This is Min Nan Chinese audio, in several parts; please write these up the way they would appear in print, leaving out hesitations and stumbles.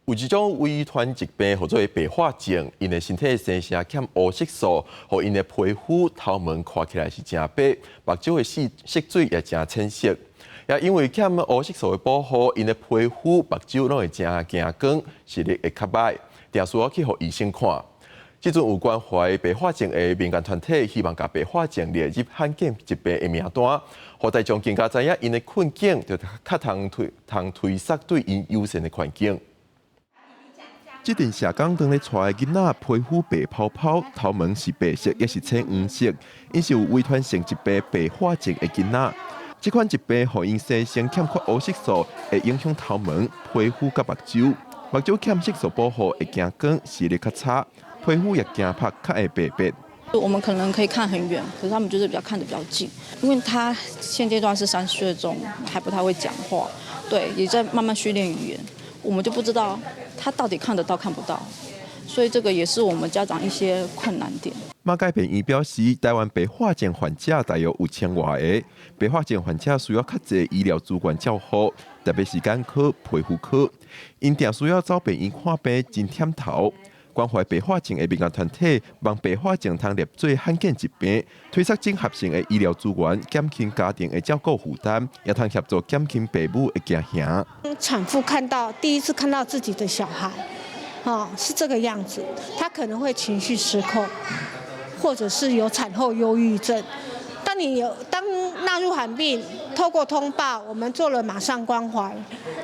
有一種遺傳疾病，號做白化症，𪜶的身體生成欠烏色素，予𪜶的皮膚頭毛看起來是誠白，目睭的色色水也誠淺色。也因為欠烏色素的保護，𪜶的皮膚目睭攏會誠驚光，視力會較䆀，定需要去予醫生看。這陣有關懷白化症的民間團體，希望共白化症列入罕見疾病的名單，予大眾更加知影𪜶的困境，就較通推通推捒對𪜶友善的環境。這陣社工當咧帶的囡仔，皮膚白泡泡，頭毛是白色，抑是淺黃色，𪜶是有遺傳性疾病白化症的囡仔。這款疾病予𪜶生成欠缺烏色素，會影響頭毛、皮膚佮目睭。目睭欠色素保護會驚光，視力較差，皮膚也驚曝，較會白變。我們可能可以看很遠，可是他們就是比較看得比較近，因為他現階段是3歲中，還不太會講話，對，也在慢慢訓練語言，我們就不知道他到底看得到看不到，所以這個也是我們家長一些困難點。馬偕病院表示，台灣白化症患者大約有千外个，白化症患者需要較濟醫療資源照護，特別是眼科、皮膚科，𪜶定需要走病院看病，真忝頭。關懷白化症的民間團體，望白化症通列做罕見疾病，推捒整合性的醫療資源，減輕家庭的照顧負擔，也通協助減輕父母的驚嚇。產婦看到第一次看到自己的小孩，哦，是這個樣子，他可能會情緒失控，或者是有產後憂鬱症。當你有當納入罕病，透過通報，我們做了馬上關懷，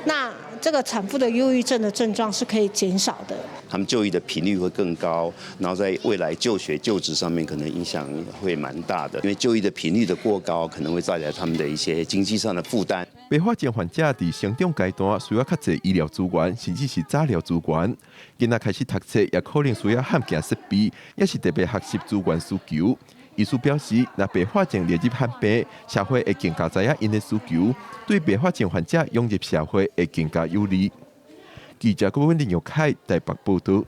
那這個產婦的憂鬱症的症狀是可以減少的。他們就醫的頻率會更高，然後在未來就學就職上面可能影響會蠻大的，因為就醫的頻率的過高，可能會帶來他們的一些經濟上的負擔。白化症患者佇成長階段需要較濟醫療資源，甚至是早療資源。囡仔開始讀冊，也可能需要罕見設備，抑是特別學習資源需求。醫師表示，若白化症列入罕病，社會會更加知影𪜶的需求，對白化症患者融入社會會更加有利。記者郭文林玉凱台北報道。